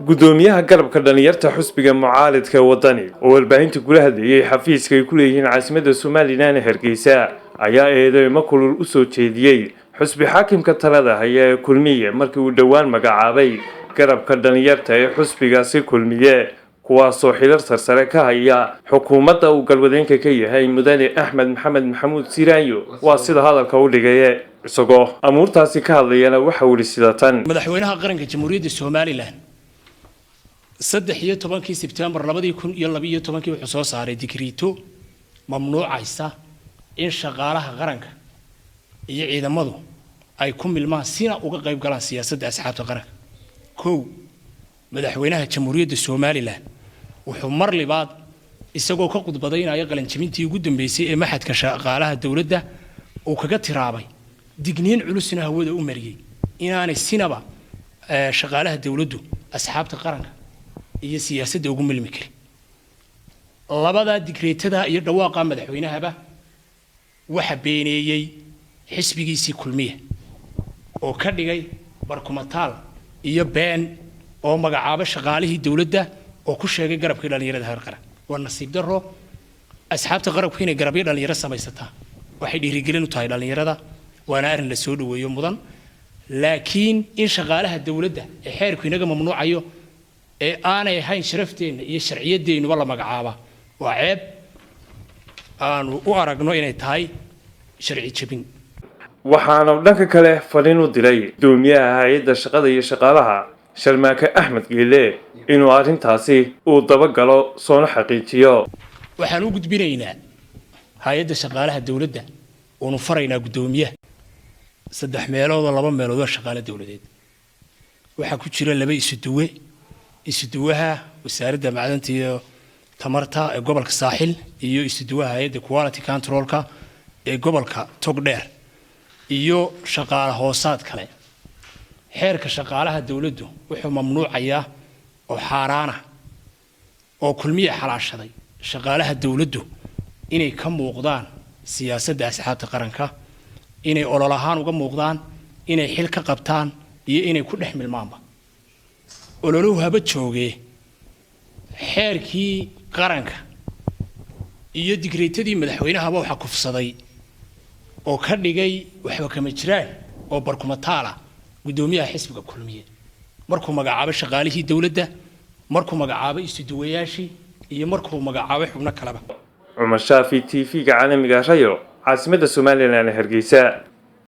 Gudoomiyaha garabka dhalinyarta xusbiga mucaaridka Wadani oo warbaahinta kula hadlayay xafiiska ay ku leeyihiin caasimadda Somaliland ee Hargeysa ayaa eedeymo kulul u soo jeediyey xusbi xaakimka talada haya ee Kulmiye markii uu dhowaan magacaabay garabka dhalinyarta ee xusbigaasi Kulmiye, kuwaasoo xilar sarsare ka haya xukuumadda uu galwadeenka ka yahay Mudane Axmed Maxamed Maxamuud Siiraanyo. Waa sida hadalka u dhigaye. Isagoo amuurtaasi ka hadlayana waxa uu yihi sida tan: Madaxweynaha qaranka Jamhuuriyadda Somaliland 13-kii Sebtembar 2012-kii wuxuu soo saaray digriito mamnuucaysa in shaqaalaha qaranka iyo ciidamadu ay ku milmaan sina uga qayb galaan siyaasadda asxaabta qaranka. Kow, madaxweynaha Jamhuuriyadda Somaliland wuxuu mar libaad isagoo ka khudbadaynaya qalinjabintii ugu dambeysay ee machadka shaqaalaha dowladda uu kaga tiraabay, digniin culusna hawada u mariyey inaanay sinaba shaqaalaha dowladdu asxaabta qaranka iyo siyaasadda ugu milmi karin. Labadaa digreetada iyo dhawaaqa madaxweynahaba waxa beeneeyey xisbigiisii Kulmiya oo ka dhigay barkumataal iyo been oo magacaabo shaqaalihii dowladda oo ku sheegay garabkii dhallinyarada heer qaran. Waa nasiib darro. Asxaabta qarabku inay garabyo dhallinyaro samaysataa waxay dhiirigelin u tahay dhallinyarada, waana arrin la soo dhaweeyo mudan, laakiin in shaqaalaha dowladda ee xeerku inaga mamnuucayo ee aanay ahayn sharafteenna iyo sharciyadeennuba la magacaaba waa ceeb aanu u aragno inay tahay sharci jebin. Waxaana dhanka kale fariin u diray gudoomiyaha hay-adda shaqada iyo shaqaalaha, Sharmaake Axmed Geele, inuu arrintaasi uu dabagalo soona xaqiijiyo. Waxaan u gudbinaynaa hay-adda shaqaalaha dowladda oonu faraynaa guddoomiyaha: saddex meeloodoo laba meelood waa shaqaale dowladeed. Waxaa ku jira laba isuduwe, isuduwaha wasaaradda macdanta iyo tamarta ee gobolka Saaxil iyo isuduwaha hay-adda quality controlka ee gobolka Togdheer iyo shaqaale hoosaad kale. Xeerka shaqaalaha dowladdu wuxuu mamnuucayaa oo xaaraana oo Kulmiya xalaashaday shaqaalaha dowladdu inay ka muuqdaan siyaasadda asxaabta qaranka, inay olol ahaan uga muuqdaan, inay xil ka qabtaan iyo inay ku dhex milmaanba. Ololuhu haba joogee, xeerkii qaranka iyo digreetadii madaxweynahaba waxaa kufsaday oo ka dhigay waxba kama jiraan oo barkumataala guddoomiyaha xisbiga Kulmiye markuu magacaabay shaqaalihii dowladda, markuu magacaabay isuduwayaashii iyo markuu magacaabay xubno kaleba. Cumar Shaafi, TV-ga caalamiga Rayo, caasimadda Somaliland, Hargeysa.